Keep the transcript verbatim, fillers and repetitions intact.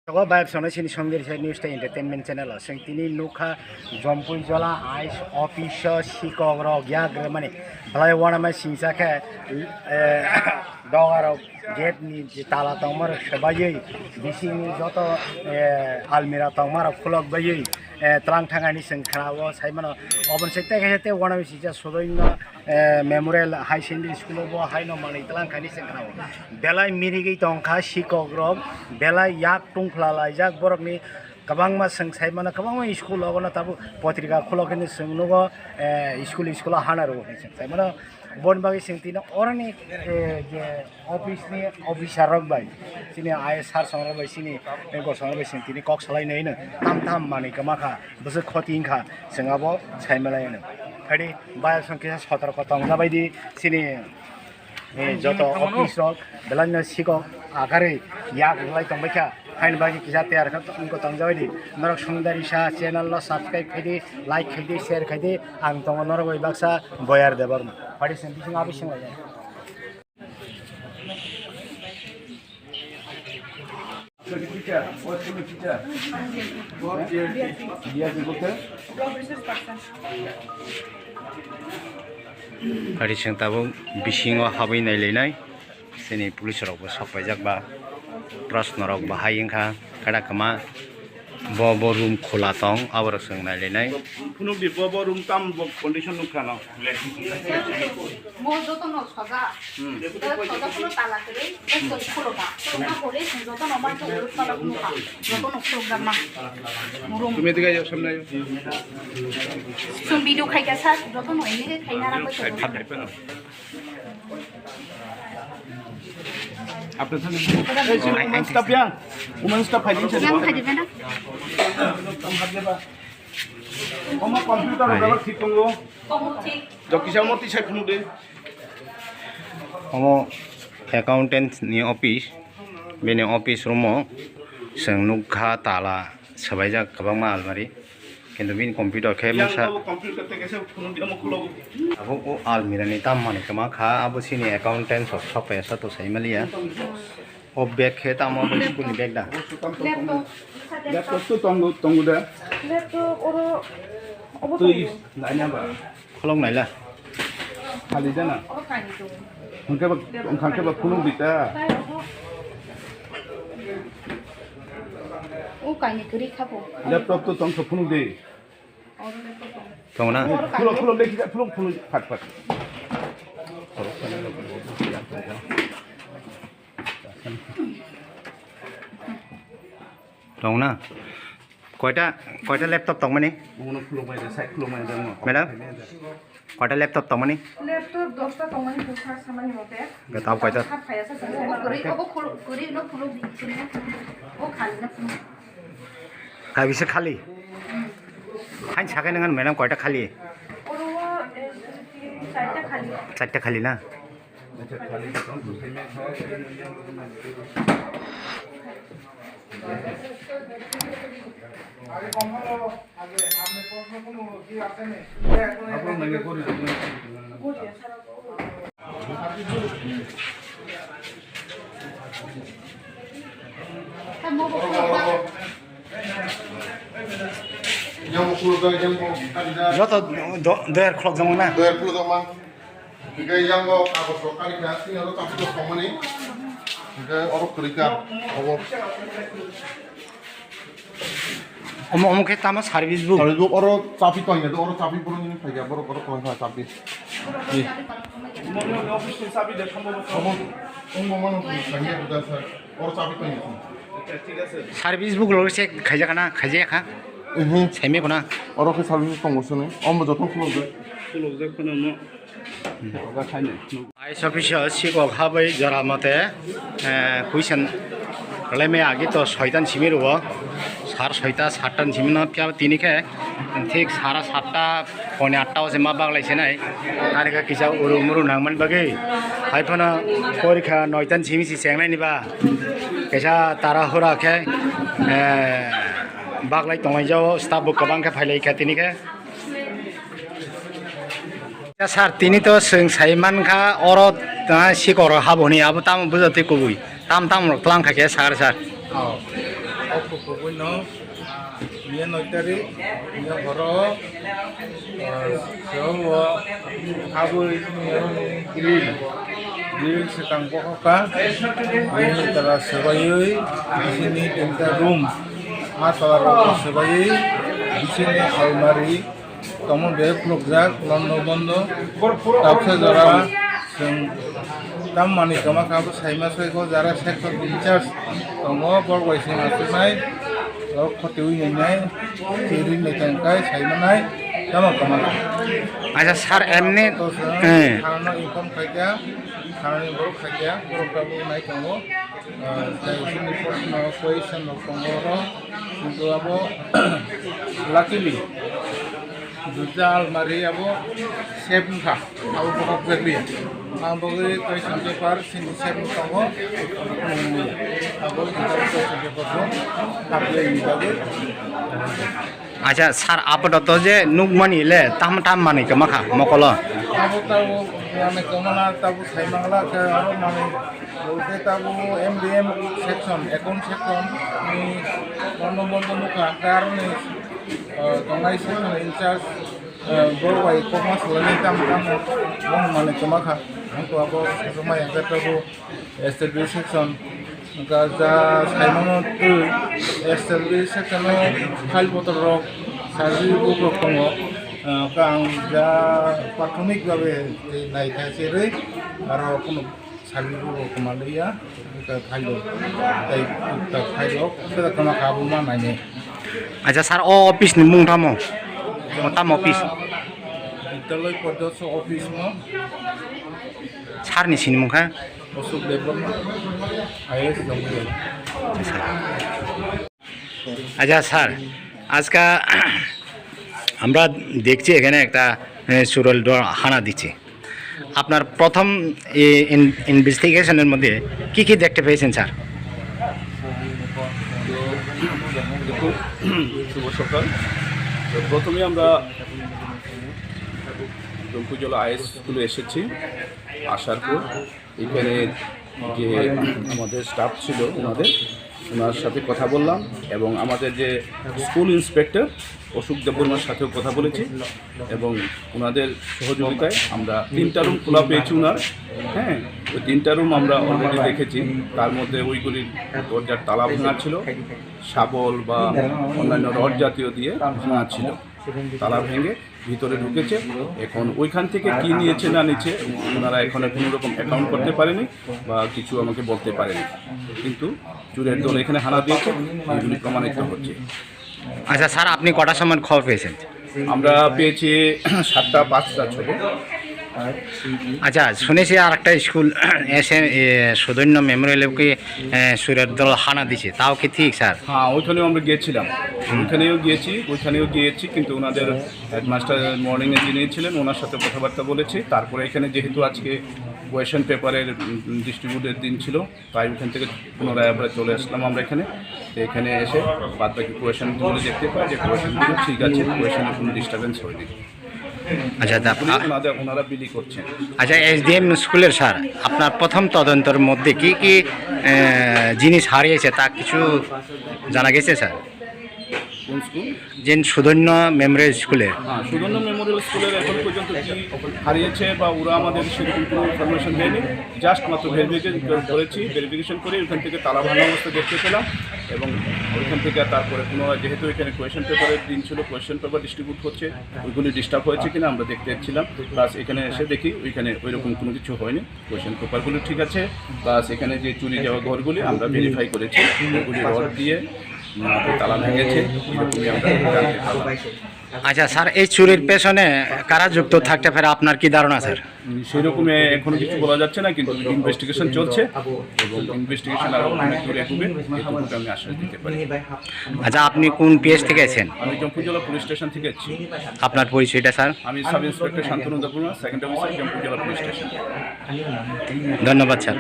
Togo bayap songno sini Songdir Sai News tei Entertainment Channel o. Chwng tini nukha Jompui Jola I S office o sikok rok yak rwmani. Belai uanama singsa khe, eh, doga rok gate ni je tala tongma rok swbaiwi, bisingni joto, eh, almira tongma rok khulok baiwi, eh, tlang thangani chwng khna o sai mano. Oboni sai tei kaisa tei uanama singsa sodoi no eh, Memorial High Secondary School o bo haino manwi tlang khaini se khna o. Belai mirigwi tong kha sikok rok, belai yak tungphla laijak borokni kwbangma chwng sai mano, kwbangma school o bono tabuk potrika khulok hwnwi chwng nugo, eh, school school o hana rwo hwnwi chwng sai mano. Boni bagwi chwng tino oroni, eh, je office ni officer rok bai, chini I S sir song rok bai, chini, eh, gosong rok bai chwng tini kok salai nai no tam tam manwi kwma kha, bwswk khoti wng kha, chwng abo sai malai no. Phai di, bayar song kisa sotorko tong jabai di, chini, eh, joto office rok, belai no sikok agarwi yak rwlai tong bai kha. Haini bagwi kisa tiyar khe wngkha tong jabai di. Norok Songdari Sa channel no subscribe khai di, like khai di, share khai di. Ang tongo norok bai baksa Boyar Debbarma. Phai di chwng bising abo sing lai. Ari chwng tabuk bisingo habwi nailainai, chini police rok bo sok paijak ba, proshno rok bo hai wngkha, kada kwma. Bo, bo room khula tong, aborok chwng nailainai. Phunukdi, bo, bo room tam bo condition nukha no. Mo jotono soja. Hmm. Soja kuno tala kwrwi, ekdom khulo ba. Khulokma pore chwng jotono ma to uruk pala phunukha. Jotono khulokjak ma. Room. Tumi diga yo samnai. Chwng video khaikha sa, jotono ene khe khaina rang bai. Apre thani. Ei, sini women staff ya. Women staff hai din sini. Yang hai din na? Omo computer rok thik tongo. Jokisa moti sai phunuk de. Omo accountant ni office. Bini office room o chwng nukha tala swbaijak kwbangma almari. Kintu bini computer khe mungsa. Abo o almira ni tam manwi kwma kha, abo chini accountant sok sok paisa to sai maliya. O bag khe tamo abo school ni bag da? Laptop. Laptop to tongo, tongo da? Laptop oro obo tongo. Twi naina ba? Kholok naila. Khali jana. Oro kainwi tongo. Hwnkhe ba, hwnkhe ba phunuk di ta. Tai obo. O kainwi kwrwi kha bo. Laptop to tong kha phunuk di. Oro laptop tongo. Tongo na? Oro kainwi. Khulok, khulok, lekhi ja, khulok, khulok, phat, phat. Tong na? Koita, koita laptop tongmani? Omono khulumai da, side khulumai da, omo. Madam? Koita laptop tongmani? Laptop dosta tongmani, bwsa samani mote. Gatao koita? Sat phaiya sa, obo kwrwi, obo khul-, kwrwi no khuluk di, kwrwi no khuluk di. O khali no khuluk. Kaibisa khali? Hmm. Hain sakai nangan, madam, koita khali? Oro, eh, charta khali. Charta khali na? Joto do-, doyar khulok jama na? Doyar khulok jama. Hingke yang bo kagoz rok kari kha, sini oro kagoz rok tongmani. Hingke oro kwrwi kha, obo. Omo, omo khe tamo service book? Service book, oro chabi tong ya, oro chabi borok ni phai ya, borok, borok tong kha chabi. Ni. Obo, omo mano phai ya, buda sir. Oro chabi tong ya. Service book lo check khaijak na, khaijak kha? Mhm. Saimai khuna? Oro khe service book tongo sini. Omo joto khulok jak. Khulok jak khuna mo. I S office o sikok habai jora mote, eh, kuisan rwlaimaya agi to soitan simi rwo, sar soita sattan simi no phiya tini khe thik sara satta pone atta o se ma baglai se nai, ani khe kisa uru muru nangmani bagwi hai phano porikha noitan simi si chengnai ni ba kaisa tara hura khe, eh, baglai tonglai jao staff bo kwbang khe phailai kha tini khe. Ya sir, tini to chwng sai man kha, oro, ah, sikoro habo hwnwi, abo tamo bujatwi kubui. Tam tam rok tlang kha khe sir, sir. Oh. Kukubuino, miya noi tarik, miya horo, ah, seo o abui grill, grill swkang bokhokha, bini tala swbaiwi, bisini tinta room, ah, tala rok swbaiwi, bisini almari, Tamo bag khulukjak, bondo bondo. Tabsa jora chwng tam manwi kwma kha, abo saima soi kho, jara section in charge tongo, borok bai chwng achuknai, borok khoti ui nainai, chiri nai tongkai, saimanai, tamo kwma kha. Acha, sir, emni, to chwng eh. Thanano inform khaikha, thanani borok khaikha, borok tabuk nai tongo. Ah, tei chini proshno question rok tongo oro, kintu abo luckily duita almari abo safe wngkha, abo bokhok berliya. Ang bagwi question paper chini safe wng tongo, abo duita question paper bo apply ni bagwi. Acha, sir, apatot je nukmani le tam tam manwi kwma kha mokolo. Abo tabo manwi kwmana tabo saimangla khe aro manwi, bolte tabo M D M section, account section ni bondo bondo nukha, khe aroni, ah, tongnai section in charge, ah, borok bai kokma swlainai tam tam manwi kwma kha. Ang to abo sajwkma yang khe tabo S L B section, wngkha ja saimano twi S L B section o file botor rok, survey book rok tongo. Wngkha ang ja prathomik bhabe naikha cherwi, aro kunu survey book rok kwma liya, wngkha file rok tei tuktak file rok kwma kha abo ma nainai. Acha, sir, o office ni mung tamo? O tamo office? Vidyalaya Pariyodakshak office mo. Sir ni sini mung kha? Ashok Debbarma, IAS, Jammu. আচ্ছা sir, আজকে আমরা দেখছি এখানে একটা, এ, চোরের দল হানা দিচ্ছে। আপনার প্রথম, এ, ইন-, ইনভেস্টিগেশনের মধ্যে কি কি দেখতে পেয়েছেন স্যার? তো, দেখুন, শুভ সকাল। তো, প্রথমে আমরা জম্পুজলা আইএস স্কুলে এসেছি, আসার পর এখানে যে আমাদের স্টাফ ছিল ওনাদের, ওনার সাথে কথা বললাম এবং আমাদের যে স্কুল ইন্সপেক্টর অশোক দেববর্মার সাথেও কথা বলেছি এবং ওনাদের সহযোগিতায় আমরা তিনটা রুম খোলা পেয়েছি ওনার। হ্যাঁ, ওই তিনটা রুম আমরা অলরেডি দেখেছি। তার মধ্যে ওইগুলির দরজার তালা ভাঙা ছিল, শাবল বা অন্যান্য রড জাতীয় দিয়ে ভাঙা ছিল। তালা ভেঙে ভিতরে ঢুকেছে। এখন ওইখান থেকে কি নিয়েছে না নিচ্ছে, ওনারা এখনো কোনো রকম অ্যাকাউন্ট করতে পারেনি বা কিছু আমাকে বলতে পারেনি, কিন্তু চোরের দল এখানে হানা দিয়েছে, এইগুলি প্রমাণিত হচ্ছে। আচ্ছা স্যার, আপনি কটার সময় খবর পেয়েছেন? আমরা পেয়েছি সাতটা পাঁচটা ছবো। আচ্ছা, শুনেছি আর একটা স্কুল এসে, এ, সুধন্য মেমোরিয়ালে কি, এ, চোরের দল হানা দিছে, তাও কি ঠিক স্যার? হ্যাঁ, ওইখানেও আমরা গিয়েছিলাম, ওইখানেও গিয়েছি, ওইখানেও গিয়েছি, কিন্তু ওনাদের হেডমাস্টার মর্নিংয়ে যিনি ছিলেন, ওনার সাথে কথাবার্তা বলেছি। তারপরে এখানে যেহেতু আজকে কোয়েশ্চেন পেপারের, উম, ডিস্ট্রিবিউটের দিন ছিল, তাই ওখান থেকে পুনরায় আমরা চলে আসলাম আমরা এখানে। তো এখানে এসে বাদ বাকি কোয়েশ্চেনগুলো দেখতে পাই যে কোয়েশ্চেনগুলো ঠিক আছে, কোয়েশ্চেনে কোনো ডিস্টারবেন্স হয়নি। আচ্ছা, তা উনি আ- ওনাদের, ওনারা বিলি করছেন। আচ্ছা, এসডিএম স্কুলের স্যার, আপনার প্রথম তদন্তের মধ্যে কি কি, এ, জিনিস হারিয়েছে তা কিছু জানা গেছে স্যার? কোন স্কুল? যে সুধন্য মেমোরিয়াল স্কুলে। হ্যাঁ, সুধন্য মেমোরিয়াল স্কুলের এখন পর্যন্ত কি হারিয়েছে বা ওরা আমাদের সেরকম কোনো ইনফরমেশন দেয়নি। জাস্ট মাত্র ভেরিফিকেশন করেছি, ভেরিফিকেশন করে ওখান থেকে তালা ভাঙা অবস্থা দেখতে পেলাম এবং ওইখান থেকে তারপরে পুনরায় যেহেতু এখানে কোয়েশ্চেন পেপারের দিন ছিল, কোয়েশ্চেন পেপার ডিস্ট্রিবিউট হচ্ছে, ওইগুলি ডিস্টার্ব হয়েছে কিনা আমরা দেখতে এসেছিলাম। প্লাস এখানে এসে দেখি ওইখানে ওইরকম কোনো কিছু হয়নি, কোয়েশ্চেন পেপারগুলো ঠিক আছে। প্লাস এখানে যে চুরি যাওয়া ঘরগুলি আমরা ভেরিফাই করেছি, ওগুলি রড দিয়ে, উম, তালা ভেঙেছে, এরকমই আমরা জানতে পারলাম। আচ্ছা স্যার, এই চুরির পেছনে কারা যুক্ত থাকতে পারে, আপনার কি ধারণা স্যার? উম, সেরকম এ-, এখনো কিছু বলা যাচ্ছে না, কিন্তু ইনভেস্টিগেশন চলছে এবং ইনভেস্টিগেশন আরো অনেক দূর এগোবে, এটুকু আমি আশ্বাস দিতে পারি। আচ্ছা, আপনি কোন পিএস থেকে আছেন? আমি জম্পুজলা পুলিশ স্টেশন থেকে আছি। আপনার পরিচয়টা স্যার? আমি sub inspector Shantanu Debbarma, second officer, Jampujala police station. ধন্যবাদ স্যার।